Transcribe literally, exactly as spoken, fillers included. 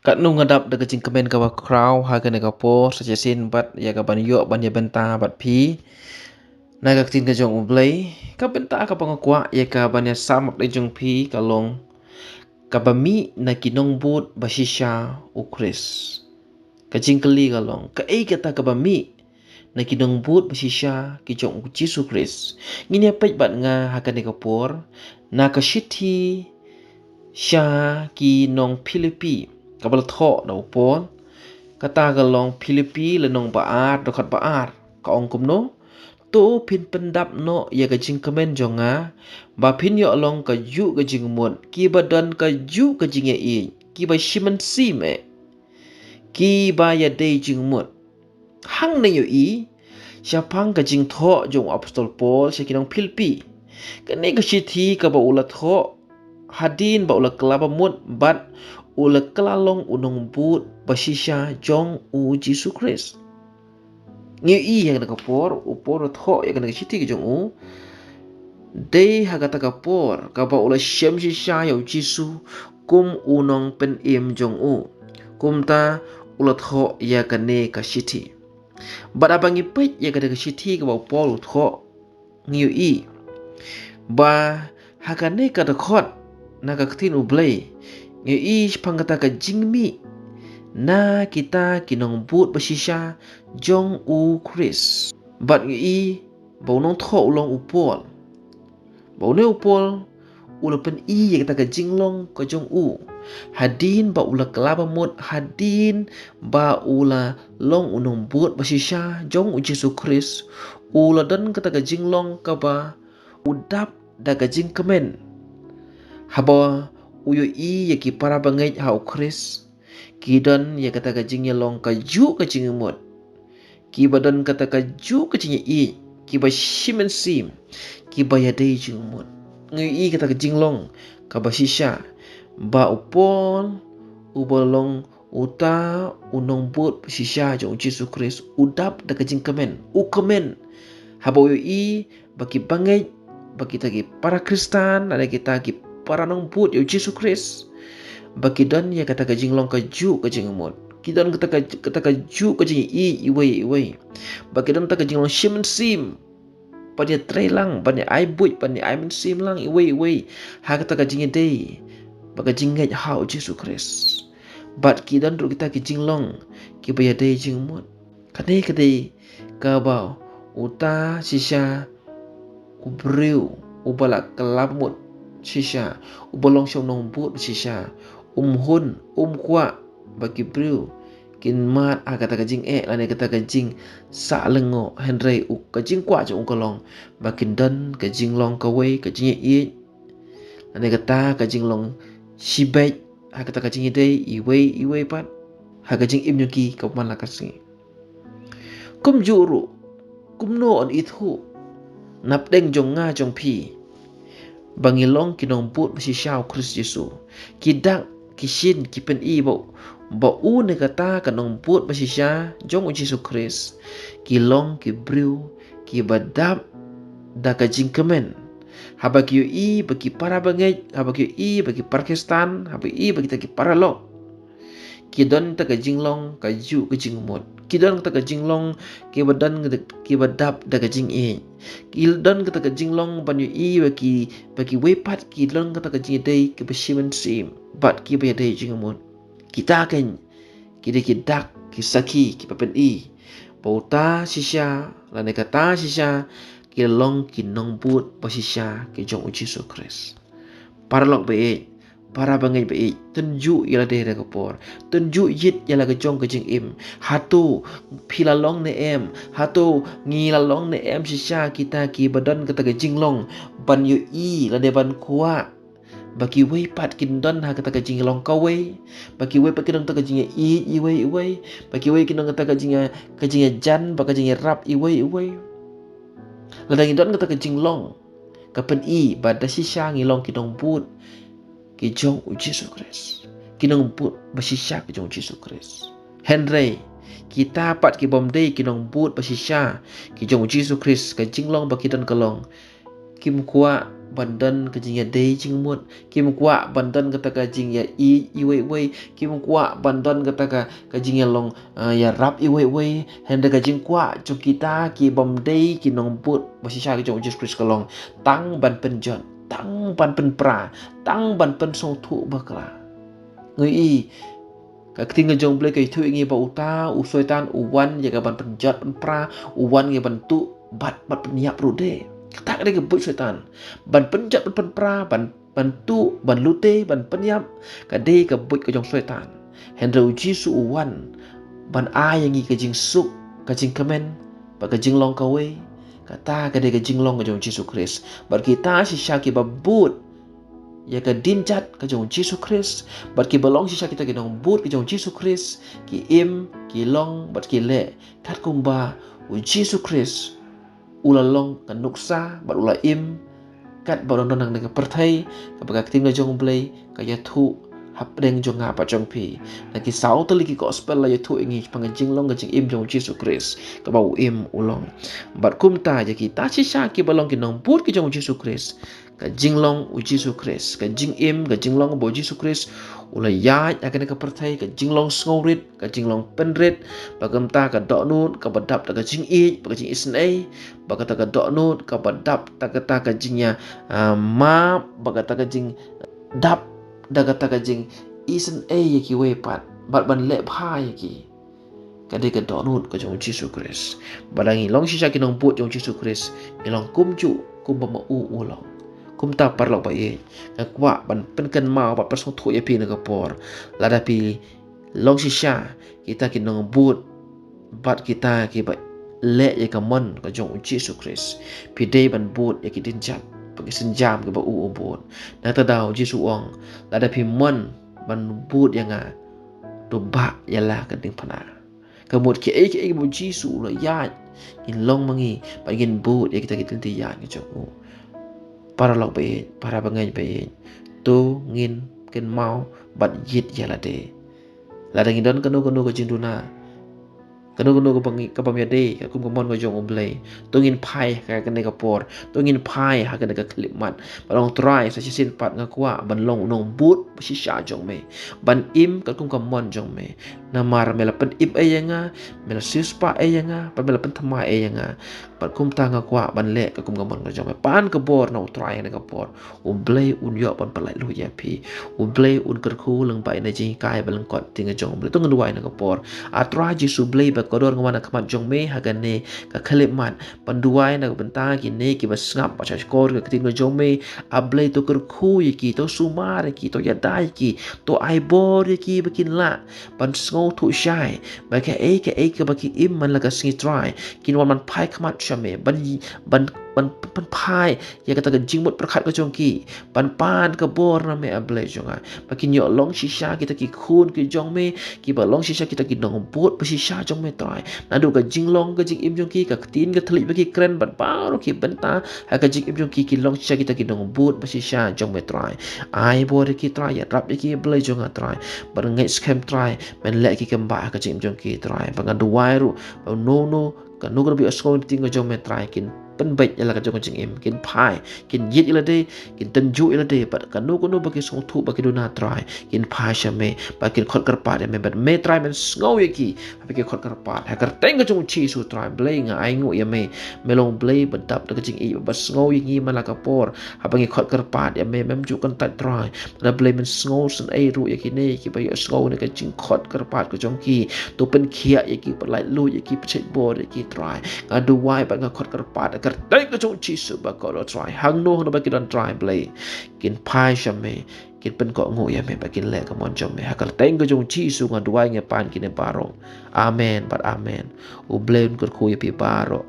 Katno nga dap da ka jingkmen kaba khraw ha kane ka por, sa shisien bad ïa kaban ïoh ban ïa bynta bad phi na ka ktien ka jong U Blei. Ka bynta kaba nga kwah ïa kaban ïa sam ap da jong phi ka long kaba mih na ki nongbud ba shisha U Khrist. Ka jingkylli ka long, kaei kata kaba mih na ki nongbud ba shisha ki jong U Jisu Khrist? Ngin ïa peit bad nga ha kane ka por na ka shithi sha ki nong Philippi kaba la thoh da u Paul. Kata ka long Philippi lynnong ba ar, dkhot ba ar. Ka ong kumno: To phin pyndap noh ïa ka jingkmen jong nga, ba phin ïoh long kajuh ka jingmut, kiba don kajuh ka jingïeit, kiba shi mynsiem eh, kiba ïadei jingmut. Hangne ïohi shaphang ka jingthoh jong u Apostol Paul sha ki nong Philippi. Kane ka shithi kaba u la thoh hadien ba u la kylla ba mut bad u la kylla long u nongbud ba shisha jong U Jisu Khrist. Ngi ïohi ha kane ka por u Paul u thoh ïa kane ka shithi ka jong u dei ha kata ka por kaba u la shem shisha ïa U Jisu kum u nongpynim jong u. Kumta u la thoh ïa kane ka shithi. Bad haba ngi peit ïa kata ka shithi kaba u Paul u thoh, ngi ïohi ba ha kane ka dkhot na ka ktien U Blei ngi ïohi shaphang kata ka jingmih na kita ki nongbud ba shisha jong U Khrist. Bad ngi ïohi ba u nongthoh u long u Paul. Ba une u Paul u la pyni ïa kata ka jinglong ka jong u hadien ba u la kylla ba mut, hadien ba u la long u nongbud ba shisha jong U Jisu Khrist. U la don kata ka jinglong kaba u dap da ka jingkmen. Haba u ïohi ïa ki para bangeit ha U Khrist, ki don ïa kata ka jingïalong kajuh ka jingmut, kiba don kata kajuh ka jingïeit, kiba shi mynsiem, kiba ïadei jingmut. Ngi ïohi kata ka jinglong kaba shisha ba u Paul uba long uta u nongbud ba shisha jong U Jisu Khrist u dap da ka jingkmen, u kmen haba u ïohi ba ki bangeit, ba kita ki para Khristan lane kita ki para nongbud ïa U Jisu Khrist, ba ki don ïa kata ka jinglong kajuh ka jingmut, ki don kata ka, kata kajuh ka jingïeit iwei ïa iwei, ba ki don kata ka jinglong shi mynsiem ban ïa trei lang, ban ïa ai buit, ban ïa ai mynsiem lang iwei ïa iwei ha kata ka jingïadei bad ka jingngeit ha U Jisu Khrist. Bad ki don ruh kita ki jinglong kiba ïadei jingmut. Kane ka dei kaba uta shisha u briew uba la kylla ba mut shisha, uba long sha u nongbud shisha, um hun, um kwah ba ki briew kin mad ha kata ka jingeh lane kata ka jingsah lyngngoh, hynrei u, ka jingkwah jong u ka long ba kin don ka jinglong kawei, ka jingïeit lane kata ka jinglong shibeit ha kata ka jingïadei iwei ïa iwei pat ha ka jingim jong ki kaba man la ka sngi. Kumjuh ruh, kumno yn ithuh napdeng jong nga jong phi ba ngi long ki nongbud ba shisha U Khrist Jisu? Ki dak, ki shin, ki pyni ba, ba u ne kata ka nongbud ba shisha jong U Jisu Khrist ki long ki briew kiba dap da ka jingkmen. Haba ki ïohi ba ki para bangeit, haba ki ïohi ba ki para Khristan, haba ïohi ba kita ki paralok, ki don kata ka jinglong kajuh ka jingmut, ki don kata ka jinglong kiba don kata, kiba dap da ka jingïeit, ki don kata ka jinglong ban ïohi ba ki, ba kiwei pat ki don kata ka jingïadei kiba shi mynsiem bad kiba ïadei jingmut. Kita kein ki dei ki dak, ki sakhi kiba pyni ba uta shisha lane kata shisha ki long ki nongbud ba shisha ki jong U Jisu Khrist. Paralok ba ïeit, para bangeit ba ïeit, tynjuh ïa lade ha ka por, tynjuh ïit ïa la ka jong ka jingim. Hato phi la long ne em? Hato ngi la long ne em shisha kita kiba don kata ka jinglong ban ïohi lane ban kwah ba kiwei pat kin don ha kata ka jinglong kawei, ba kiwei pat kin don kata ka jingïeit iwei iwei, ba kiwei kin don kata ka jingïa, ka jingïajan bad ka jingïarap iwei iwei? Lada ngi don kata ka jinglong, ka pyni ba da shisha ngi long ki nongbud ki jong U Jisu Khrist, ki nongbud ba shisha ki jong U Jisu Khrist. Hynrei kita pat kibym dei ki nongbud ba shisha ki jong U Jisu Khrist, ka jinglong ba ki don ka long kim kwah ban don ka jingïadei jingmut, kim kwah ban don kata ka jingïaieit iwei iwei, kim kwah ban don kata ka, ka jingïalong, ah, ïarap iwei iwei. Hynrei ka jingkwah jong kita ki bym dei ki nongbud ba shisha ki jong u Jisu Khrist ka long tang ban pynjot, tang ban pynpra, tang ban pynsngewthuh bakla. Ngi i ka ktien ka jong U Blei ka ïathuh ïa ngi ba uta u Soitan u wan ïa ka ban pynjot pynpra, u wan ïa ban tuh bad, bad pynïap ruh de. Kata ka dei ka buit Soitan. Ban pynjot, ban pynpra, ban, ban tuh, ban lute, ban pynïap, ka dei ka buit ka jong Soitan. Hynrei u Jisu u wan ban ai ïa ngi ka jingsuk, ka jingkmen, bad ka jinglong kawei. Kata ka dei ka jinglong ka jong u Jisu Khrist. Bad kita shisha kiba bud ïa ka dienjat ka jong u Jisu Khrist, bad kiba long shisha kita ki nongbud ka jong u Jisu Khrist, ki im, ki long, bad ki leh kat kumba u Jisu Khrist u la long ka nuksa, bad u la im, kat ba u dang don hangne ha ka pyrthei, kaba ka ktien ka jong U Blei ka ïathuh hapdeng jong nga bad jong phi. Na ki saw tylli ki gospel la ïathuh ïa ngi shaphang ka jinglong ka jingim jong u Jisu Khrist, kaba u im u long. Bad kumta ïa kita shisha kiba long ki nongbud ki jong u Jisu Khrist, ka jinglong u Jisu Khrist, ka jingim, ka jinglong ba u Jisu Khrist u la ïaid ha kane ka pyrthei, ka jinglong sngewrit, ka jinglong pynrit, bad kumta ka dohnud kaba dap da ka jingïeit, bad ka jingisynei, bad kata ka dohnud kaba dap da kata ka jingïa, ah, map, bad kata ka jingdap da kata ka jingisynei ïa kiwei pat, bad ban leh bha ïa ki. Ka dei ka dohnud ka jong u Jisu Khrist. Bad lada ngi long shisha ki nongbud jong u Jisu Khrist, ngi long kumjuh kumba ma u u long. Kumta paralok ba ïeit, nga kwah ban pynkynmaw bad pynsngewthuh ïa phi na ka por. Lada phi long shisha kita ki nongbud bad kita kiba leh ïa ka mon ka jong u Jisu Khrist, phi dei ban bud ïa ki dienjat, bad ki sienjam kiba u u bud. Nangta da u Jisu u ong, lada phi mon ban bud ïa nga, to bah ïa la ka diengphna. Ka mut kiei kiei ba u Jisu u la ïaid, ngin long ma ngi, bad ngin bud ïa kita ki lynti ïaid ki jong u. Paralok ba ïeit, para bangeit ba ïeit, to ngin kynmaw bad ïit ïa lade. Lada ngi don kano kano ka jingduna, kano kano kaba ngi, ka bym ïadei katkum ka mon ka jong u Blei, to ngin phai ha kane ka por, to ngin phai ha kane ka khyllipmat. Bad ong Trai, sa shisien pat nga kwah ban long u nongbud ba shisha jong me, ban im katkum ka mon jong me. Namar me la pynim ei ïa nga, me la siewspah ei ïa nga, bad me la pynthymmai ei ïa nga. Bad kumta nga kwah ban leh katkum ka mon ka jong me. Pan ka bor na u Trai ha kane ka por. U Blei un ïoh ban pyllait luid ïa phi. U Blei un kyrkhu lyngba ïa kane ka jinghikai ba lyngkot ktien ka jong u Blei. To ngin duwai na ka por. A Trai Jisu Blei ba kordor, nga wan ha khmat jong me ha kane ka khyllipmat ban duwai na ka bynta kine kiba sngap bad sngap shkor ïa ka ktien ka jong me. A Blei, to kyrkhu ïa ki, to sumar ïa ki, to ïada ïa ki, to ai bor ïa ki ba kin lah ban sngewthuh shai ba kaei kaei kaba ki im man la ka sngi, Trai, kin wan ban phai khmat sha me, ban, ban, ban, ban phai ïa kata ka jingmut pyrkhat ka jong ki, ban pan ka bor na me, A Blei jong nga, ba kin ïoh long shisha kita ki khun ki jong me, kiba long shisha kita ki nongbud ba shisha jong me, Trai. Naduh ka jinglong ka jingim jong ki, ka ktien ka thylliej ba ki kren, bad baroh ki bynta ha ka jingim jong ki, kin long shisha kita ki nongbud ba shisha jong me, Trai. Ai bor ïa ki, Trai, ïarap ïa ki, A Blei jong nga, Trai. Bad nga ngeit skhem, Trai, men leh ki kambah ha ka jingim jong ki, Trai. Bad nga duwai ruh ba uno uno, kano kano ba ïohsngew ïa ka ktien ka jong me, Trai, kin pynbeit ïa la ka jong ka jingim, kin phai, kin ïit ïa lade, kin tynjuh ïa lade, bad kano kano ba ki sngewthuh ba ki duna, Trai, kin phai sha me, bad kin khot kyrpad ïa me, bad me, Trai, men sngew ïa ki haba ki khot kyrpad. Ha ka kyrteng ka jong u Jisu, Trai Blei, nga ainguh ïa me. Me long Blei ba dap da ka jingïeit, ba sngew ïa ngi man la ka por haba ngi khot kyrpad ïa me. Mem ju kyntait, Trai, lada Blei men sngewsynei ruh ïa kine kiba ïohsngew na ka jingkhot kyrpad ka jong ki. To pynkhiah ïa ki, pyllait luid ïa ki, pynshait bor ïa ki, Trai. Nga duwai bad nga khot kyrpad ha ka kyrteng ka jong u Jisu ba kordor, Trai. Hangno hangno ba ki don, Trai Blei, kin phai sha me, kin pynkohnguh ïa me, bad kin leh ka mon jong me. Ha ka kyrteng ka jong u Jisu nga duwai, nga pan kine baroh. Amen bad amen. U Blei un kyrkhu ïa phi baroh.